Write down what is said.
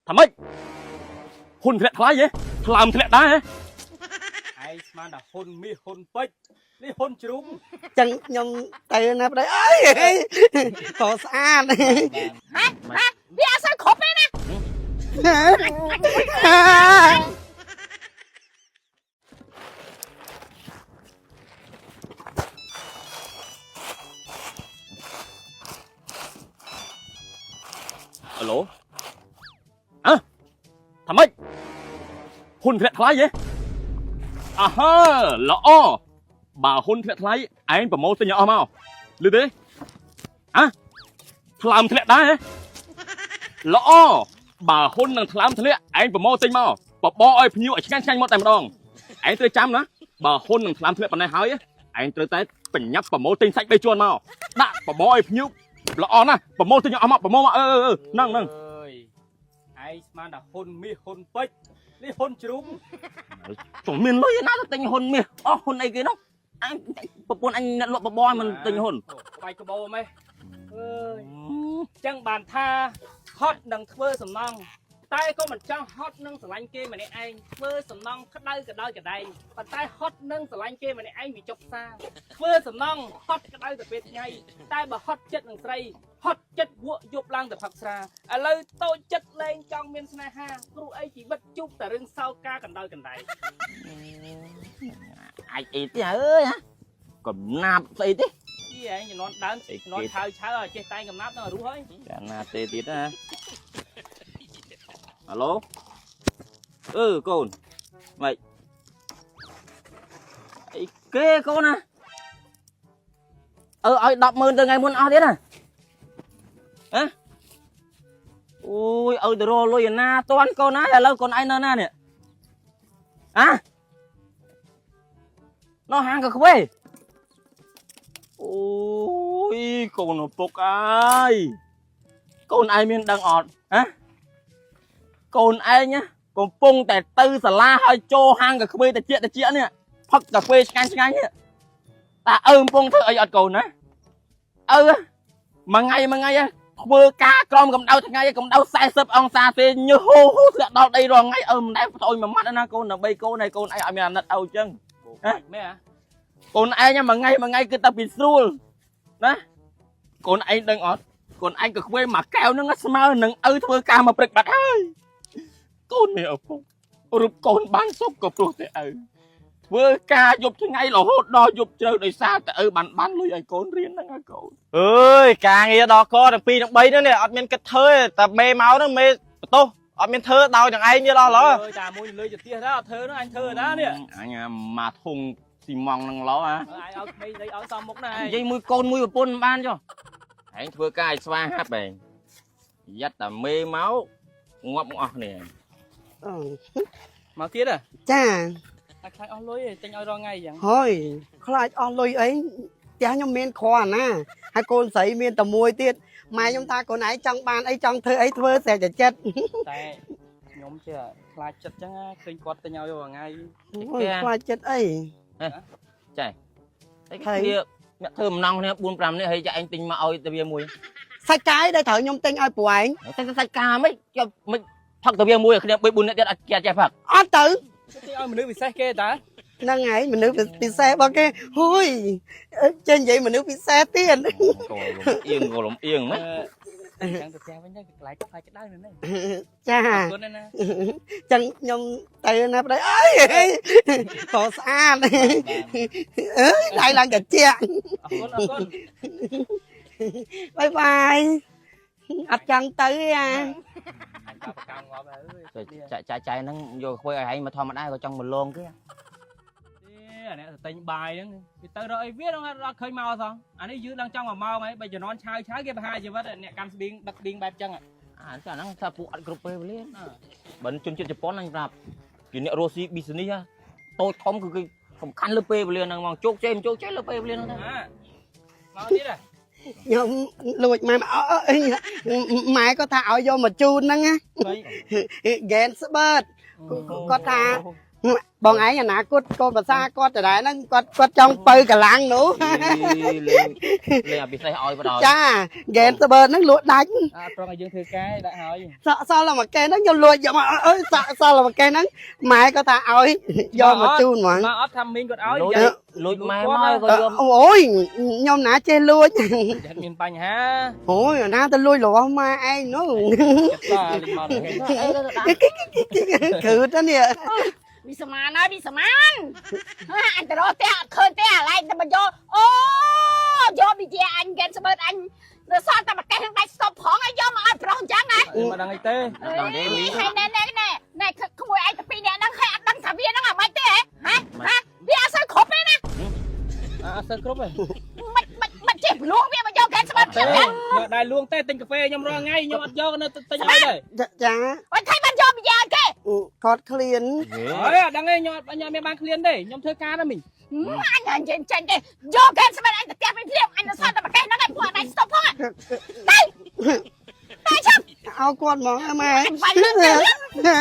ថាម៉េចហ៊ុនធ្លាក់ថ្លៃហ៎ថ្លើមធ្លាក់ដែរហ៎ ឯងស្មានតែហ៊ុនមាសហ៊ុនពេជ្រនេះហ៊ុនជ្រុំ ចឹងខ្ញុំទៅណាប្តីអើយក៏ស្អាត ហាហាវាអត់សូវគ្រប់ទេណា អាឡូអើថាម៉េចហ៊ុនធ្លាក់ថ្លៃហ៎អាហាល្អបើហ៊ុនធ្លាក់ថ្លៃឯងប្រមូលទិញឲ្យអស់មកឮទេអ่ะថ្លើមធ្លាក់ដែរហ៎ល្អបើហ៊ុននឹងថ្លើមធ្លាក់ឯងប្រមូលទិញមកបបរឲ្យភ្ញៀវឲ្យឆ្ងាញ់ឆ្ងាញ់មកតែម្ដងឯងត្រូវចាំណាបើហ៊ុននឹងថ្លើមធ្លាក់ប៉ុណ្ណេះហើយឯងត្រូវតែបញ្ញាប់ប្រមូលទិញសាច់បីជាន់មកដាក់បបរឲ្យភ្ញៀវល្អណាស់ប្រមូលទិញឲ្យអស់មកប្រមូលមកអឺអឺហ្នឹងហ្នឹង អើយឯងស្មានតែហ៊ុនមាសហ៊ុនពេជ្រនេះហ៊ុនជ្រុំ ចុះមានលុយឯណាទៅទិញហ៊ុនមាសអស់ហ៊ុនអីគេនោះអញប្រពន្ធអញអ្នកលក់បបរមិនទិញហ៊ុន អូក្បាច់ក្បោម៉េះអើយចឹងបានថាហត់នឹងធ្វើសំណងតែក៏មិនចង់ហត់នឹងស្រឡាញ់គេម្នាក់ឯងធ្វើសំណងក្តៅក៏ដោយកដែងប៉ុន្តែហត់នឹងស្រឡាញ់គេម្នាក់ឯងវាចុកសាធ្វើសំណងហត់ក្តៅទៅពេលថ្ងៃតែបើហត់ចិត្តនឹងស្រីហត់ចិត្តវក់យប់ឡើងទៅផឹកស្រាឥឡូវតូចចិត្តលែងចង់មានស្នេហាព្រោះអីជីវិតជួបតែរឿងសោកាកណ្ដោយកណ្ដែង អាចអីទេអើយហ៎កំណាប់ស្អីទេ អីឯងជំនាន់ដើមជំនាន់ឆៅឆៅឲ្យចេះតែងកំណាប់ដល់រស់ហើយ ចាណាទេទៀតណាអាឡូអឺកូនម៉េចអីគេកូនណាអឺឲ្យ100000ទៅថ្ងៃមុនអស់ទៀតណាហ៎អូយឲ្យទៅរកលុយឯណាតាន់កូនណាឥឡូវកូនឯងនៅណានេះអានៅហាងកាហ្វេអូយកូនឪពុកអើយកូនឯងមានដឹងអត់ហ៎កូនឯងណាកំពុងតែទៅសាលាហើយចូលហាងកាហ្វេតិចតិចនេះផឹកកាហ្វេឆ្ងាញ់ឆ្ងាញ់នេះតាឪកំពុងធ្វើអីអត់កូនណាឪមួយថ្ងៃមួយថ្ងៃធ្វើការក្រោមកម្ដៅថ្ងៃកម្ដៅ40អង្សាសេញើសហូរហូរធ្លាក់ដល់ដីរាល់ថ្ងៃឪមិនដែលផ្ទុយមួយម៉ាត់ណាកូនដើម្បីកូនហើយកូនឯងឲ្យមានអាណិតឪអញ្ចឹង មែនហ៎ កូនឯងមួយថ្ងៃមួយថ្ងៃគឺតែពីស្រួលណាកូនឯងដឹងអត់កូនឯងក៏ខ្វេមួយកែវហ្នឹងស្មើនឹងឪធ្វើការមកព្រឹកបាត់ហើយកូនមានឪពុករូបកូនបានសុខក៏ព្រោះតែឪធ្វើការយប់ថ្ងៃរហូតដល់យប់ជ្រៅដោយសារតែឪបានបានលុយឲ្យកូនរៀនហ្នឹងហើយកូន អើយការងារដល់កទាំង2ទាំង3ហ្នឹងនេះអត់មានគិតធ្វើទេតែមេមកហ្នឹងមេបន្ទោសអត់មានធ្វើដោយទាំងឯងទៀតអស់ឡ អើយតាមួយលើទៅទៀតដែរអត់ធ្វើនោះអញធ្វើណានេះ អញមកធុងស៊ីម៉ងហ្នឹងឡោអា ឯងឲ្យក្មេងស្រីឲ្យសមមុខណាឯង និយាយមួយកូនមួយប្រពន្ធមិនបានចុះឯងធ្វើការឲ្យស្វាហាប់ឯងយ៉ាត់តែមេមកងាប់អស់គ្នា អូ មកទៀតហ៎ ចា តែខ្លាចអស់លុយឯងទិញឲ្យរាល់ថ្ងៃអញ្ចឹង ហើយខ្លាចអស់លុយអីផ្ទះខ្ញុំមានគ្រាន់ណាហើយកូនស្រីមានតែមួយទៀតម៉ែខ្ញុំថាកូនឯងចង់បានអីចង់ធ្វើអីធ្វើស្រេចតែចិត្ត តែខ្ញុំចេះខ្លាចចិត្តអញ្ចឹងឃើញគាត់ទិញឲ្យរាល់ថ្ងៃ អូយខ្លាចចិត្តអី អីគ្នាអ្នកធ្វើបំណងគ្នា4 5នាក់ហើយចាឯងទិញមកឲ្យទៅវាមួយ សាច់កាយដែលត្រូវខ្ញុំទិញឲ្យពួកឯង តែសាច់ការមិនចុះមិនផឹកទៅវាមួយឲ្យគ្នា3 4នាក់ទៀតអត់ចេះចេះផឹក អត់ទៅ ទិញឲ្យមនុស្សពិសេសគេតា ហ្នឹងហើយមនុស្សពិសេសរបស់គេហួយចេះនិយាយមនុស្សពិសេសទៀត កូនលំអៀងកូនលំអៀងណា អញ្ចឹងទៅផ្ទះវិញទៅកន្លែងខ្លាចក្តៅនៅនេះ ចា អរគុណណា ចឹងខ្ញុំទៅណាប្តីអើយក៏ស្អាតអើយដៃឡើងកាជាក់ អរគុណអរគុណ បាយបាយអត់ចង់ទៅទេអា អញបាបកម្មងាប់ហើយអើយ ចាក់ចាក់ចាយហ្នឹងយកខ្វេឲ្យឯងមកធម្មតាក៏ចង់មកលងគេ ទេអាអ្នកទៅទិញបាយហ្នឹងវាទៅរកអីវាដល់អត់ឃើញមកសោះអានេះយឺតឡើងចង់1ម៉ោងហើយបើជំនាន់ឆៅឆៅគេប្រហារជីវិតអ្នកកាន់ស្បៀងដឹកស្បៀងបែបចឹង អាចាហ្នឹងថាពួកអត់គ្រប់ពេលវេលាបើជនជាតិជប៉ុនអញប្រាប់គេអ្នករស់ស៊ី business តូចធំគឺគេសំខាន់លើពេលវេលាហ្នឹងហ្មងជោគជ័យមិនជោគជ័យលើពេលវេលាហ្នឹងដែរ មកទៀតហ៎ ខ្ញុំលួចម៉ែមកអើយម៉ែក៏ថាឲ្យយកមកជូនហ្នឹងណាហ្គេនស្បឺតគាត់ថា បងឯងអនាគតកូនប្រសាគាត់ដដែលហ្នឹងគាត់គាត់ចង់បើកម្លាំងនោះ លេងលេងអភិសេសឲ្យបដ ចាហ្គេមស្បឺតហ្នឹងលក់ដាច់ អត់ប្រងឲ្យយើងធ្វើការដាក់ហើយ សក់សល់តែមួយកេះហ្នឹងខ្ញុំលួចយកមកអើយសក់សល់តែមួយកេះហ្នឹងម៉ែក៏ថាឲ្យយកមកជូនហ្មង មកអត់ថាមីងគាត់ឲ្យ លួច យាយ លួចម៉ែមកក៏យក អូយខ្ញុំណាចេះលួច អត់មានបញ្ហា អូយណាទៅលួចរបស់ម៉ែឯងនោះ ចិត្តបាទលេងមក គឺទៅនេះ វិសមានហើយវិសមានអញទៅរកផ្ទះអត់ឃើញទេអាឡែកតែមកយកអូយកប៊ីជាអញហ្គេនស្បឺតអញនៅសល់តែមួយកេះនឹងដាច់ស្តុបផងហើយយកមកឲ្យប្រុសអញ្ចឹងណា មិនដឹងអីទេ ហើយណែណែណែណែក្មួយឯងតែពីរនាក់ហ្នឹងហើយអត់ដឹងថាវាហ្នឹងអាម៉េចទេហ៎ហ៎វាអត់សូវគ្រប់ទេណា អត់សូវគ្រប់ទេ មិនមិនមិនចេះប្រលួងវាមកយកហ្គេនស្បឺត ទេ ខ្ញុំ ខ្ញុំដែរលួងទេទិញកាហ្វេខ្ញុំរាល់ថ្ងៃខ្ញុំអត់យកនៅទិញឲ្យទេ ចា អត់ឃើញបានយកប៊ីជាឲ្យគេ គាត់ឃ្លាន អើយអត់ដឹងទេខ្ញុំអត់ខ្ញុំមានបានឃ្លានទេខ្ញុំធ្វើការណាមីង អញអញចេញចេញទេយកហ្គេនស្បឺតអញទៅផ្ទះវិញភ្លាមអញនៅសល់តែមួយកេះហ្នឹងឯងពួកអត់ដាច់ស្តុបផងទៅទៅចាប់ ឲ្យគាត់ហ្មងម៉ែ អញវាយលើទៅ